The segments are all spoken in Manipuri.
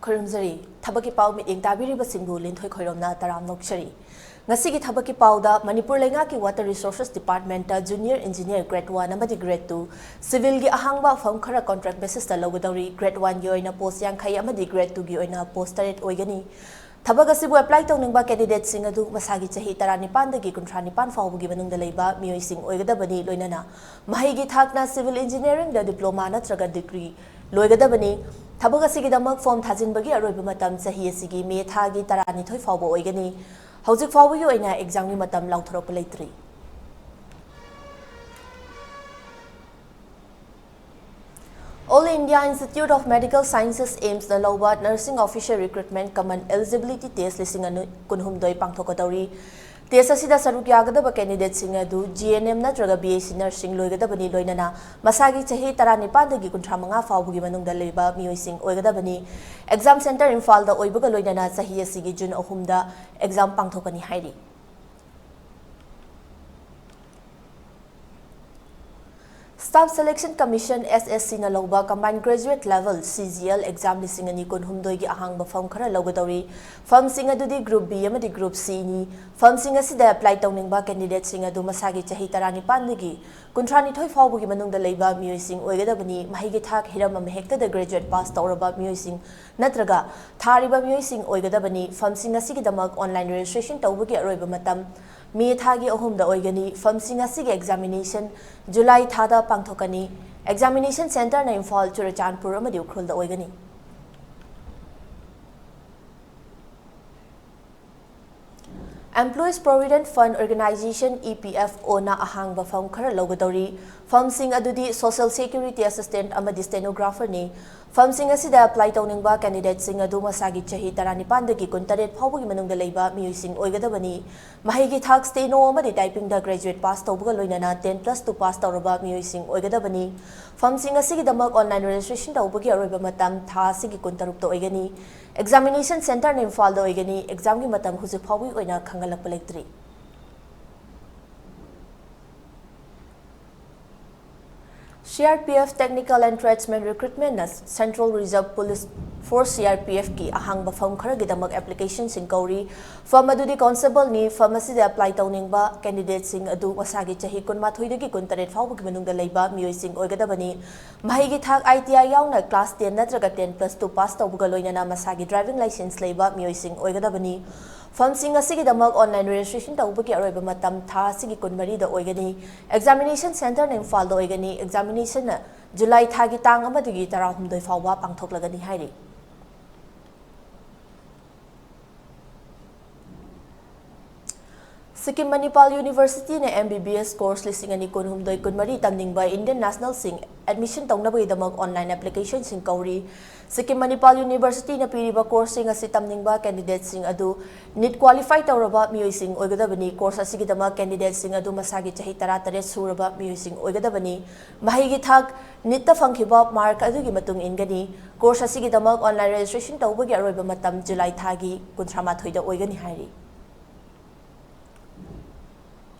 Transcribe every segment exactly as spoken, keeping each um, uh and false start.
ꯈꯨꯔꯨꯝꯖꯔꯤ꯫ ꯊꯕꯛꯀꯤ ꯄꯥꯎ ꯃꯤꯠꯌꯦꯡ ꯇꯥꯕꯤꯔꯤꯕꯁꯤꯡꯕꯨ ꯂꯤꯟꯊꯣꯏ ꯈꯣꯏꯔꯣꯝꯅ ꯇꯔꯥꯝꯅ ꯑꯣꯛꯆꯔꯤ꯫ ꯉꯁꯤꯒꯤ ꯊꯕꯛꯀꯤ ꯄꯥꯎꯗ ꯃꯅꯤꯄꯨꯔ ꯂꯩꯉꯥꯛꯀꯤ Water Resources Department ꯇ Junior Engineer Grade One ꯑꯃꯗꯤ Grade Two Civil ꯒꯤ ꯑꯍꯥꯡꯕ ꯐꯝ ꯈꯔ contract basis ꯇ ꯂꯧꯒꯗꯧꯔꯤ꯫ Grade One ꯒꯤ ꯑꯣꯏꯅ post ꯌꯥꯡꯈꯩ ꯑꯃꯗꯤ Grade Two ꯒꯤ ꯑꯣꯏꯅ post ꯇꯔꯦꯠ ꯑꯣꯏꯒꯅꯤ꯫ ꯊꯕꯛ ꯑꯁꯤꯕꯨ apply ꯇꯧꯅꯤꯡꯕ candidate ꯁꯤꯡ ꯑꯗꯨ ꯃꯁꯥꯒꯤ ꯆꯍꯤ ꯇꯔꯥꯅꯤꯄꯥꯟꯗꯒꯤ ꯀꯨꯟꯊ꯭ꯔꯥ ꯅꯤꯄꯥꯟ ꯐꯥꯎꯕꯒꯤ ꯃꯅꯨꯡꯗ ꯂꯩꯕ ꯃꯤꯑꯣꯏꯁꯤꯡ ꯑꯣꯏꯒꯗꯕꯅꯤ, ꯂꯣꯏꯅꯅ ꯃꯍꯩꯒꯤ ꯊꯥꯛꯅ Civil Engineering ꯗ diploma ꯅꯠꯇ꯭ꯔꯒ degree ꯂꯣꯏꯒꯗꯕꯅꯤ꯫ ꯊꯕꯛ ꯑꯁꯤꯒꯤꯗꯃꯛ form ꯊꯥꯖꯤꯟꯕꯒꯤ ꯑꯔꯣꯏꯕ ꯃꯇꯝ ꯆꯍꯤ ꯑꯁꯤꯒꯤ May ꯊꯥꯒꯤ ꯇꯔꯥꯅꯤꯊꯣꯏ ꯐꯥꯎꯕ ꯑꯣꯏꯒꯅꯤ꯫ ꯍꯧꯖꯤꯛ ꯐꯥꯎꯕꯒꯤ ꯑꯣꯏꯅ exam ꯒꯤ ꯃꯇꯝ ꯂꯥꯎꯊꯣꯔꯛꯄ ꯂꯩꯇ꯭ꯔꯤ꯫ All India Institute of Medical Sciences, AIIMS ꯅ ꯂꯧꯕ Nursing Officer Recruitment Common Eligibility Test ꯂꯤꯁꯤꯡ ꯑꯅꯤ ꯀꯨꯟꯍꯨꯝꯗꯣꯏ ꯄꯥꯡꯊꯣꯛꯀꯗꯧꯔꯤ꯫ Test ꯑꯁꯤꯗ ꯁꯔꯨꯛ ꯌꯥꯒꯗꯕ candidate ꯁꯤꯡ ꯑꯗꯨ G N M ꯅꯠꯇ꯭ꯔꯒ B S C Nursing ꯂꯣꯏꯒꯗꯕꯅꯤ, ꯂꯣꯏꯅꯅ ꯃꯁꯥꯒꯤ ꯆꯍꯤ ꯇꯔꯥꯅꯤꯄꯥꯟꯗꯒꯤ ꯀꯨꯟꯊ꯭ꯔꯥ ꯃꯉꯥ ꯐꯥꯎꯕꯒꯤ ꯃꯅꯨꯡꯗ ꯂꯩꯕ ꯃꯤꯑꯣꯏꯁꯤꯡ ꯑꯣꯏꯒꯗꯕꯅꯤ꯫ Exam center ꯏꯝꯐꯥꯜꯗ ꯑꯣꯏꯕꯒ ꯂꯣꯏꯅꯅ ꯆꯍꯤ ꯑꯁꯤꯒꯤ June ꯑꯍꯨꯝꯗ exam ꯄꯥꯡꯊꯣꯛꯀꯅꯤ ꯍꯥꯏꯔꯤ꯫ Staff Selection Commission, S S C ꯅ ꯂꯧꯕ Combined Graduate Level, C G L, exam ꯂꯤꯁꯤꯡ ꯑꯅꯤ ꯀꯨꯟꯍꯨꯝꯗꯣꯏꯒꯤ ꯑꯍꯥꯡꯕ ꯐꯝ ꯈꯔ ꯂꯧꯒꯗꯧꯔꯤ꯫ ꯐꯝꯁꯤꯡ ꯑꯗꯨꯗꯤ Group B ꯑꯃꯗꯤ Group C ꯅꯤ꯫ ꯐꯝꯁꯤꯡ ꯑꯁꯤꯗ apply ꯇꯧꯅꯤꯡꯕ candidate ꯁꯤꯡ ꯑꯗꯨ ꯃꯁꯥꯒꯤ ꯆꯍꯤ ꯇꯔꯥꯅꯤꯄꯥꯟꯗꯒꯤ ꯀꯨꯟꯊ꯭ꯔꯥꯅꯤꯊꯣꯏ ꯐꯥꯎꯕꯒꯤ ꯃꯅꯨꯡꯗ ꯂꯩꯕ ꯃꯤꯑꯣꯏꯁꯤꯡ ꯑꯣꯏꯒꯗꯕꯅꯤ꯫ ꯃꯍꯩꯒꯤ ꯊꯥꯛ ꯍꯤꯔꯝ ꯑꯃꯍꯦꯛꯇꯗ graduate pass ꯇꯧꯔꯕ ꯃꯤꯑꯣꯏꯁꯤꯡ ꯅꯠꯇ꯭ꯔꯒ ꯊꯥꯔꯤꯕ ꯃꯤꯑꯣꯏꯁꯤꯡ ꯑꯣꯏꯒꯗꯕꯅꯤ꯫ ꯐꯝꯁꯤꯡ ꯑꯁꯤꯒꯤꯗꯃꯛ online registration ꯇꯧꯕꯒꯤ ꯑꯔꯣꯏꯕ ꯃꯇꯝ May ꯊꯥꯒꯤ ꯑꯍꯨꯝꯗ ꯑꯣꯏꯒꯅꯤ꯫ ꯐꯝꯁꯤꯡ ꯑꯁꯤꯒꯤ examination July ꯊꯥꯗ ꯄꯥꯡꯊꯣꯛꯀꯅꯤ꯫ Examination center ꯅ ꯏꯝꯐꯥꯜ, ꯆꯨꯔꯆꯥꯟꯄꯨꯔ ꯑꯃꯗꯤ ꯎꯈ꯭ꯔꯨꯜꯗ ꯑꯣꯏꯒꯅꯤ꯫ Employees Provident Fund Organization, E P F O ꯅ ꯑꯍꯥꯡꯕ ꯐꯝ ꯈꯔ ꯂꯧꯒꯗꯧꯔꯤ꯫ ꯐꯝꯁꯤꯡ ꯑꯗꯨꯗꯤ Social Security Assistant ꯑꯃꯗꯤ Stenographer ꯅꯤ꯫ ꯐꯝꯁꯤꯡ ꯑꯁꯤꯗ apply ꯇꯧꯅꯤꯡꯕ candidate ꯁꯤꯡ ꯑꯗꯨ ꯃꯁꯥꯒꯤ ꯆꯍꯤ ꯇꯔꯥꯅꯤꯄꯥꯟꯗꯒꯤ ꯀꯨꯟꯇꯔꯦꯠ ꯐꯥꯎꯕꯒꯤ ꯃꯅꯨꯡꯗ ꯂꯩꯕ ꯃꯤꯑꯣꯏꯁꯤꯡ ꯑꯣꯏꯒꯗꯕꯅꯤ꯫ ꯃꯍꯩꯒꯤ ꯊꯥꯛ Steno ꯑꯃꯗꯤ Typing ꯗ graduate pass ꯇꯧꯕꯒ ꯂꯣꯏꯅꯅ ten plus two pass ꯇꯧꯔꯕ ꯃꯤꯑꯣꯏꯁꯤꯡ ꯑꯣꯏꯒꯗꯕꯅꯤ꯫ ꯐꯝꯁꯤꯡ ꯑꯁꯤꯒꯤꯗꯃꯛ online registration ꯇꯧꯕꯒꯤ ꯑꯔꯣꯏꯕ ꯃꯇꯝ ꯊꯥ ꯑꯁꯤꯒꯤ ꯀꯨꯟꯇꯔꯨꯛꯇ ꯑꯣꯏꯒꯅꯤ꯫ Examination center ꯅ ꯏꯝꯐꯥꯜꯗ ꯑꯣꯏꯒꯅꯤ꯫ Exam ꯒꯤ ꯃꯇꯝ ꯍꯧꯖꯤꯛ ꯐꯥꯎꯕꯒꯤ ꯑꯣꯏꯅ ꯈꯪꯍꯜꯂꯛꯄ ꯂꯩꯇ꯭ꯔꯤ꯫ C R P F Technical and Tradesman Recruitment ꯅ Central Reserve Police force C R P ꯑꯦꯐꯀꯤ ꯑꯍꯥꯡꯕ ꯐꯝ ꯈꯔꯒꯤꯗꯃꯛ ꯑꯦꯄ꯭ꯂꯤꯀꯦꯁꯟꯁꯤꯡ ꯀꯧꯔꯤ꯫ ꯐꯝ ꯑꯗꯨꯗꯤ ꯀꯣꯟꯁꯇꯦꯕꯜꯅꯤ꯫ ꯐꯝ ꯑꯁꯤꯗ ꯑꯦꯄ꯭ꯂꯥꯏ ꯇꯧꯅꯤꯡꯕ ꯀꯦꯟꯗꯤꯗꯦꯠꯁꯤꯡ ꯑꯗꯨ ꯃꯁꯥꯒꯤ ꯆꯍꯤ ꯀꯨꯟꯃꯥꯊꯣꯏꯗꯒꯤ ꯀꯨꯟꯇꯔꯦꯠ ꯐꯥꯎꯕꯒꯤ ꯃꯅꯨꯡꯗ ꯂꯩꯕ ꯃꯤꯑꯣꯏꯁꯤꯡ ꯑꯣꯏꯒꯗꯕꯅꯤ꯫ ꯃꯍꯩꯒꯤ ꯊꯥꯛ ꯑꯥꯏ ꯇꯤ ꯑꯥꯏ ꯌꯥꯎꯅ ꯀ꯭ꯂꯥꯁ ꯇꯦꯟ ꯅꯠꯇ꯭ꯔꯒ ꯇꯦꯟ ꯄ꯭ꯂꯁ ꯇꯨ ꯄꯥꯁ ꯇꯧꯕꯒ ꯂꯣꯏꯅꯅ ꯃꯁꯥꯒꯤ ꯗ꯭ꯔꯥꯏꯚꯤꯡ ꯂꯥꯏꯁꯦꯟꯁ ꯂꯩꯕ ꯃꯤꯑꯣꯏꯁꯤꯡ ꯑꯣꯏꯒꯗꯕꯅꯤ꯫ ꯐꯝꯁꯤꯡ ꯑꯁꯤꯒꯤꯗꯃꯛ ꯑꯣꯟꯂꯥꯏꯟ ꯔꯦꯖꯤꯁꯇ꯭ꯔꯦꯁꯟ ꯇꯧꯕꯒꯤ ꯑꯔꯣꯏꯕ ꯃꯇꯝ ꯊꯥ ꯑꯁꯤꯒꯤ ꯀꯨꯟꯃꯔꯤꯗ ꯑꯣꯏꯒꯅꯤ꯫ ꯑꯦꯛꯖꯥꯃꯤꯅꯦꯁꯟ ꯁꯦꯟꯇꯔꯅ ꯏꯝꯐꯥꯜꯗ ꯑꯣꯏꯒꯅꯤ꯫ ꯑꯦꯛꯖꯥꯃꯤꯅꯦꯁꯟꯅ ꯖꯨꯂꯥꯏ ꯊꯥꯒꯤ ꯇꯥꯡ ꯑꯃꯗꯒꯤ ꯇꯔꯥꯍꯨꯝꯗꯣꯏ ꯐꯥꯎꯕ ꯄꯥꯡꯊꯣꯛꯂꯒꯅꯤ ꯍꯥꯏꯔꯤ꯫ ꯁꯤꯛꯀꯤꯝ ꯃꯅꯤꯄꯥꯜ ꯌꯨꯅꯤꯚꯔꯁꯤꯇꯤꯅ ꯑꯦꯝ ꯕꯤ ꯕꯤ ꯑꯦꯁ ꯀꯣꯔꯁ ꯂꯤꯁꯤꯡ ꯑꯅꯤ ꯀꯨꯟꯍꯨꯝꯗꯣꯏ ꯀꯨꯟꯃꯔꯤ ꯇꯝꯅꯤꯡꯕ ꯏꯟꯗꯤꯌꯟ ꯅꯦꯁꯅꯦꯜꯁꯤꯡ ꯑꯦꯗꯃꯤꯁꯟ ꯇꯧꯅꯕꯒꯤꯗꯃꯛ ꯑꯣꯟꯂꯥꯏꯟ ꯑꯦꯄ꯭ꯂꯤꯀꯦꯁꯟꯁꯤꯡ ꯀꯧꯔꯤ꯫ ꯁꯤꯛꯀꯤꯝ ꯃꯅꯤꯄꯥꯜ ꯌꯨꯅꯤꯚꯔꯁꯤꯇꯤꯅ ꯄꯤꯔꯤꯕ ꯀꯣꯔꯁꯁꯤꯡ ꯑꯁꯤ ꯇꯝꯅꯤꯡꯕ ꯀꯦꯟꯗꯤꯗꯦꯠꯁꯤꯡ ꯑꯗꯨ ꯅꯤꯠ ꯀ꯭ꯋꯥꯂꯤꯐꯥꯏ ꯇꯧꯔꯕ ꯃꯤꯑꯣꯏꯁꯤꯡ ꯑꯣꯏꯒꯗꯕꯅꯤ꯫ ꯀꯣꯔꯁ ꯑꯁꯤꯒꯤꯗꯃꯛ ꯀꯦꯟꯗꯤꯗꯦꯠꯁꯤꯡ ꯑꯗꯨ ꯃꯁꯥꯒꯤ ꯆꯍꯤ ꯇꯔꯥꯇꯔꯦꯠ ꯁꯨꯔꯕ ꯃꯤꯑꯣꯏꯁꯤꯡ ꯑꯣꯏꯒꯗꯕꯅꯤ꯫ ꯃꯍꯩꯒꯤ ꯊꯥꯛ ꯅꯤꯠꯇ ꯐꯪꯈꯤꯕ ꯃꯥꯔꯛ ꯑꯗꯨꯒꯤ ꯃꯇꯨꯡ ꯏꯟꯒꯅꯤ꯫ ꯀꯣꯔꯁ ꯑꯁꯤꯒꯤꯗꯃꯛ ꯑꯣꯟꯂꯥꯏꯟ ꯔꯦꯖꯤꯁꯇ꯭ꯔꯦꯁꯟ ꯇꯧꯕꯒꯤ ꯑꯔꯣꯏꯕ ꯃꯇꯝ ꯖꯨꯂꯥꯏ ꯊꯥꯒꯤ ꯀꯨꯟꯊ꯭ꯔꯥ ꯃꯥꯊꯣꯏꯗ ꯑꯣꯏꯒꯅꯤ ꯍꯥꯏꯔꯤ꯫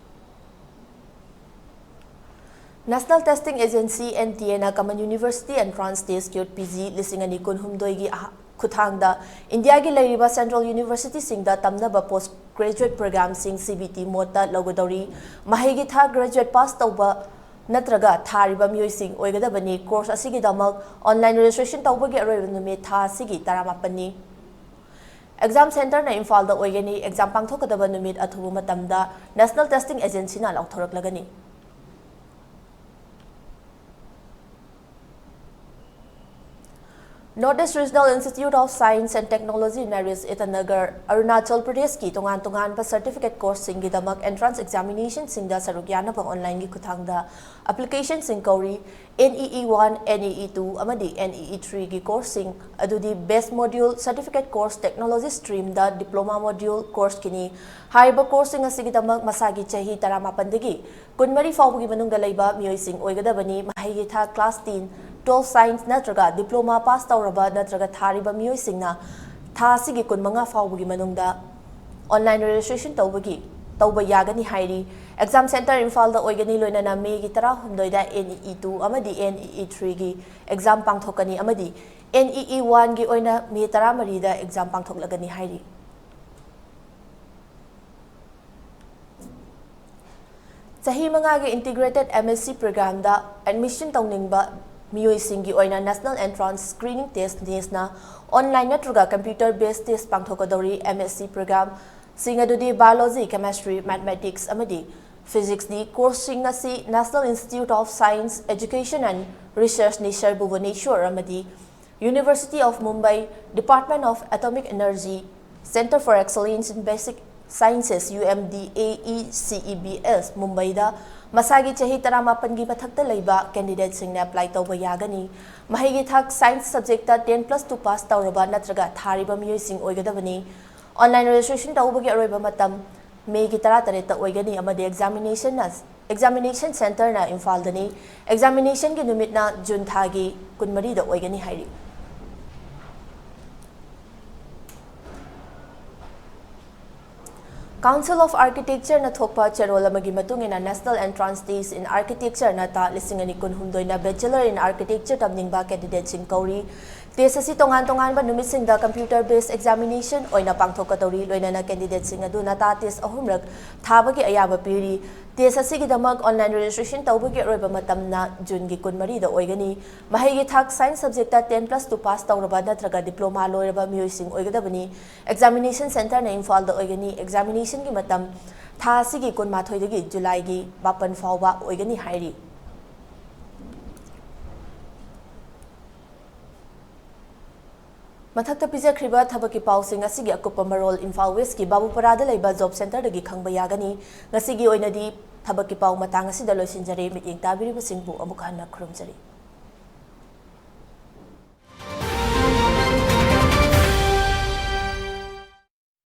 National Testing Agency, N T A, ꯅ Common University Entrance Test, cute, P G ꯂꯤꯁꯤꯡ ꯑꯅꯤ ꯀꯨꯟꯍꯨꯝꯗꯣꯏꯒꯤ ꯑꯍ-, ꯈꯨꯠꯊꯥꯡꯗ ꯏꯟꯗꯤꯌꯥꯒꯤ ꯂꯩꯔꯤꯕ ꯁꯦꯟꯇ꯭ꯔꯦꯜ ꯌꯨꯅꯤꯚꯔꯁꯤꯇꯤꯁꯤꯡꯗ ꯇꯝꯅꯕ ꯄꯣꯁ ꯒ꯭ꯔꯦꯖꯨꯑꯦꯠ ꯄ꯭ꯔꯣꯒ꯭ꯔꯥꯝꯁꯤꯡ ꯁꯤ ꯕꯤ ꯇꯤ ꯃꯣꯗꯇ ꯂꯧꯒꯗꯧꯔꯤ꯫ ꯃꯍꯩꯒꯤ ꯊꯥꯛ ꯒ꯭ꯔꯦꯖꯨꯑꯦꯠ ꯄꯥꯁ ꯇꯧꯕ ꯅꯠꯇ꯭ꯔꯒ ꯊꯥꯔꯤꯕ ꯃꯤꯑꯣꯏꯁꯤꯡ ꯑꯣꯏꯒꯗꯕꯅꯤ꯫ ꯀꯣꯔꯁ ꯑꯁꯤꯒꯤꯗꯃꯛ ꯑꯣꯟꯂꯥꯏꯟ ꯔꯦꯖꯤꯁꯇ꯭ꯔꯦꯁꯟ ꯇꯧꯕꯒꯤ ꯑꯔꯣꯏꯕ ꯅꯨꯃꯤꯠ ꯊꯥ ꯑꯁꯤꯒꯤ ꯇꯔꯥꯃꯥꯄꯟꯅꯤ꯫ ꯑꯦꯛꯖꯥꯝ ꯁꯦꯟꯇꯔꯅ ꯏꯝꯐꯥꯜꯗ ꯑꯣꯏꯒꯅꯤ꯫ ꯑꯦꯛꯖꯥꯝ ꯄꯥꯡꯊꯣꯛꯀꯗꯕ ꯅꯨꯃꯤꯠ ꯑꯊꯨꯕ ꯃꯇꯝꯗ ꯅꯦꯁꯅꯦꯜ ꯇꯦꯁꯇꯤꯡ ꯑꯦꯖꯦꯟꯁꯤꯅ ꯂꯥꯎꯊꯣꯔꯛꯂꯒꯅꯤ꯫ North East Regional Institute of Science and Technology, NERIST, Itanagar, Arunachal ꯄ꯭ꯔꯗꯦꯁꯀꯤ ꯇꯣꯉꯥꯟ ꯇꯣꯉꯥꯟꯕ ꯁꯔꯇꯤꯐꯤꯀꯦꯠ ꯀꯣꯔꯁꯁꯤꯡꯒꯤꯗꯃꯛ ꯑꯦꯟꯇ꯭ꯔꯥꯟꯁ ꯑꯦꯛꯖꯥꯃꯤꯅꯦꯁꯟꯁꯤꯡꯗ ꯁꯔꯨꯛ ꯌꯥꯅꯕ ꯑꯣꯟꯂꯥꯏꯟꯒꯤ ꯈꯨꯠꯊꯥꯡꯗ ꯑꯦꯄ꯭ꯂꯤꯀꯦꯁꯟꯁꯤꯡ ꯀꯧꯔꯤ꯫ N E E one, N E E two ꯑꯃꯗꯤ N E E three ꯒꯤ ꯀꯣꯔꯁꯁꯤꯡ ꯑꯗꯨꯗꯤ ꯕꯦꯁ ꯃꯣꯗ꯭ꯌꯨꯜ ꯁꯔꯇꯤꯐꯤꯀꯦꯠ ꯀꯣꯔꯁ ꯇꯦꯛꯅꯣꯂꯣꯖꯤ ꯁ꯭ꯇ꯭ꯔꯤꯝꯗ ꯗꯤꯄ꯭ꯂꯣꯃꯥ ꯃꯣꯗ꯭ꯌꯨꯜ ꯀꯣꯔꯁꯀꯤꯅꯤ꯫ ꯍꯥꯏꯔꯤꯕ ꯀꯣꯔꯁꯁꯤꯡ ꯑꯁꯤꯒꯤꯗꯃꯛ ꯃꯁꯥꯒꯤ ꯆꯍꯤ ꯇꯔꯥꯃꯥꯄꯟꯗꯒꯤ ꯀꯨꯟꯃꯔꯤ ꯐꯥꯎꯕꯒꯤ ꯃꯅꯨꯡꯗ ꯂꯩꯕ ꯃꯤꯑꯣꯏꯁꯤꯡ ꯑꯣꯏꯒꯗꯕꯅꯤ꯫ ꯃꯍꯩꯒꯤ ꯊꯥꯛ ꯀ꯭ꯂꯥꯁ ꯇꯦꯟ, ꯇꯨꯋꯦꯜꯐ ꯁꯥꯏꯟꯁ ꯅꯠꯇ꯭ꯔꯒ ꯗꯤꯄ꯭ꯂꯣꯃꯥ ꯄꯥꯁ ꯇꯧꯔꯕ ꯅꯠꯇ꯭ꯔꯒ ꯊꯥꯔꯤꯕ ꯃꯤꯑꯣꯏꯁꯤꯡꯅ ꯊꯥ ꯑꯁꯤꯒꯤ ꯀꯨꯟꯃꯉꯥ ꯐꯥꯎꯕꯒꯤ ꯃꯅꯨꯡꯗ ꯑꯣꯟꯂꯥꯏꯟ ꯔꯦꯖꯤꯁꯇ꯭ꯔꯦꯁꯟ ꯇꯧꯕꯒꯤ, ꯇꯧꯕ ꯌꯥꯒꯅꯤ ꯍꯥꯏꯔꯤ꯫ ꯑꯦꯛꯖꯥꯝ ꯁꯦꯟꯇꯔ ꯏꯝꯐꯥꯜꯗ ꯑꯣꯏꯒꯅꯤ, ꯂꯣꯏꯅꯅ ꯃꯦꯒꯤ ꯇꯔꯥꯍꯨꯝꯗꯣꯏꯗ NEE two ꯑꯃꯗꯤ NEE threeꯒꯤ ꯑꯦꯛꯖꯥꯝ ꯄꯥꯡꯊꯣꯛꯀꯅꯤ ꯑꯃꯗꯤ NEE oneꯒꯤ ꯑꯣꯏꯅ ꯃꯦ ꯇꯔꯥꯃꯔꯤꯗ ꯑꯦꯛꯖꯥꯝ ꯄꯥꯡꯊꯣꯛꯂꯒꯅꯤ ꯍꯥꯏꯔꯤ꯫ ꯆꯍꯤ ꯃꯉꯥꯒꯤ integrated MSc programꯗ admission ꯇꯧꯅꯤꯡꯕ ꯃꯤꯑꯣꯏꯁꯤꯡꯒꯤ ꯑꯣꯏꯅ National Entrance Screening Test, NESTꯅ online ꯅꯠꯇ꯭ꯔꯒ computer based test ꯄꯥꯡꯊꯣꯛꯀꯗꯧꯔꯤ꯫ MSc programꯁꯤꯡ ꯑꯗꯨꯗꯤ Biology, Chemistry, Mathematics ꯑꯃꯗꯤ Physicsꯅꯤ꯫ Courseꯁꯤꯡ ꯑꯁꯤ National Institute of Science, Education and Research, NISER, Bhubaneswar ꯑꯃꯗꯤ University of Mumbai, Department of Atomic Energy, Centre for Excellence in Basic Sciences, UMDAECEBS, ꯃꯨꯝꯕꯥꯏꯗ ꯃꯁꯥꯒꯤ ꯆꯍꯤ ꯇꯔꯥꯃꯥꯄꯟꯒꯤ ꯃꯊꯛꯇ ꯂꯩꯕ candidateꯁꯤꯡꯅ apply ꯇꯧꯕ ꯌꯥꯒꯅꯤ꯫ ꯃꯍꯩꯒꯤ ꯊꯥꯛ science subjectꯇ ten plus two pass ꯇꯧꯔꯕ ꯅꯠꯇ꯭ꯔꯒ ꯊꯥꯔꯤꯕ ꯃꯤꯑꯣꯏꯁꯤꯡ ꯑꯣꯏꯒꯗꯕꯅꯤ꯫ Online registration ꯇꯧꯕꯒꯤ ꯑꯔꯣꯏꯕ ꯃꯇꯝ ꯃꯦꯒꯤ ꯇꯔꯥꯇꯔꯦꯠꯇ ꯑꯣꯏꯒꯅꯤ ꯑꯃꯗꯤ examinationꯅ, examination centreꯅ ꯏꯝꯐꯥꯜꯗꯅꯤ꯫ Examinationꯒꯤ ꯅꯨꯃꯤꯠꯅ ꯖꯨꯟ ꯊꯥꯒꯤ ꯀꯨꯟꯃꯔꯤꯗ ꯑꯣꯏꯒꯅꯤ ꯍꯥꯏꯔꯤ꯫ Council of Architectureꯅ ꯊꯣꯛꯄ ꯆꯦꯔꯣꯜ ꯑꯃꯒꯤ ꯃꯇꯨꯡ ꯏꯟꯅ National Entrance Test in Architecture, NETAA, ꯂꯤꯁꯤꯡ ꯑꯅꯤ ꯀꯨꯟꯍꯨꯝꯗꯣꯏꯅ Bachelor in Architecture ꯇꯝꯅꯤꯡꯕ candidateꯁꯤꯡ ꯀꯧꯔꯤ꯫ Test ꯑꯁꯤ ꯇꯣꯉꯥꯟ ꯇꯣꯉꯥꯟꯕ ꯅꯨꯃꯤꯠꯁꯤꯡꯗ computer based examination ꯑꯣꯏꯅ ꯄꯥꯡꯊꯣꯛꯀꯗꯧꯔꯤ꯫ ꯂꯣꯏꯅꯅ candidateꯁꯤꯡ ꯑꯗꯨ NETAA test ꯑꯍꯨꯝꯔꯛ ꯊꯥꯕꯒꯤ ꯑꯌꯥꯕ ꯄꯤꯔꯤ꯫ Test ꯑꯁꯤꯒꯤꯗꯃꯛ online registration ꯇꯧꯕꯒꯤ ꯑꯔꯣꯏꯕ ꯃꯇꯝꯅ ꯖꯨꯟꯒꯤ ꯀꯨꯟꯃꯔꯤꯗ ꯑꯣꯏꯒꯅꯤ꯫ ꯃꯍꯩꯒꯤ ꯊꯥꯛ science subjectꯇ ten plus two pass ꯇꯧꯔꯕ ꯅꯠꯇ꯭ꯔꯒ diploma ꯂꯣꯏꯔꯕ ꯃꯤꯑꯣꯏꯁꯤꯡ ꯑꯣꯏꯒꯗꯕꯅꯤ꯫ Examination centreꯅ ꯏꯝꯐꯥꯜꯗ ꯑꯣꯏꯒꯅꯤ꯫ Examinationꯒꯤ ꯃꯇꯝ ꯊꯥ ꯑꯁꯤꯒꯤ ꯀꯨꯟꯃꯥꯊꯣꯏꯗꯒꯤ ꯖꯨꯂꯥꯏꯒꯤ ꯃꯥꯄꯟ ꯐꯥꯎꯕ ꯑꯣꯏꯒꯅꯤ ꯍꯥꯏꯔꯤ꯫ ꯃꯊꯛꯇ ꯄꯤꯖꯈ꯭ꯔꯤꯕ ꯊꯕꯛꯀꯤ ꯄꯥꯎꯁꯤꯡ ꯑꯁꯤꯒꯤ ꯑꯀꯨꯞꯄ ꯃꯔꯣꯜ ꯏꯝꯐꯥꯜ Westꯀꯤ ꯕꯥꯕꯨꯄꯔꯥꯗ ꯂꯩꯕ job centreꯗꯒꯤ ꯈꯪꯕ ꯌꯥꯒꯅꯤ꯫ ꯉꯁꯤꯒꯤ ꯑꯣꯏꯅꯗꯤ ꯊꯕꯛꯀꯤ ꯄꯥꯎ ꯃꯇꯥꯡ ꯑꯁꯤꯗ ꯂꯣꯏꯁꯤꯟꯖꯔꯦ꯫ ꯃꯤꯠꯌꯦꯡ ꯇꯥꯕꯤꯔꯤꯕꯁꯤꯡꯕꯨ ꯑꯃꯨꯛ ꯍꯟꯅ ꯈꯨꯔꯨꯝꯖꯔꯤ꯫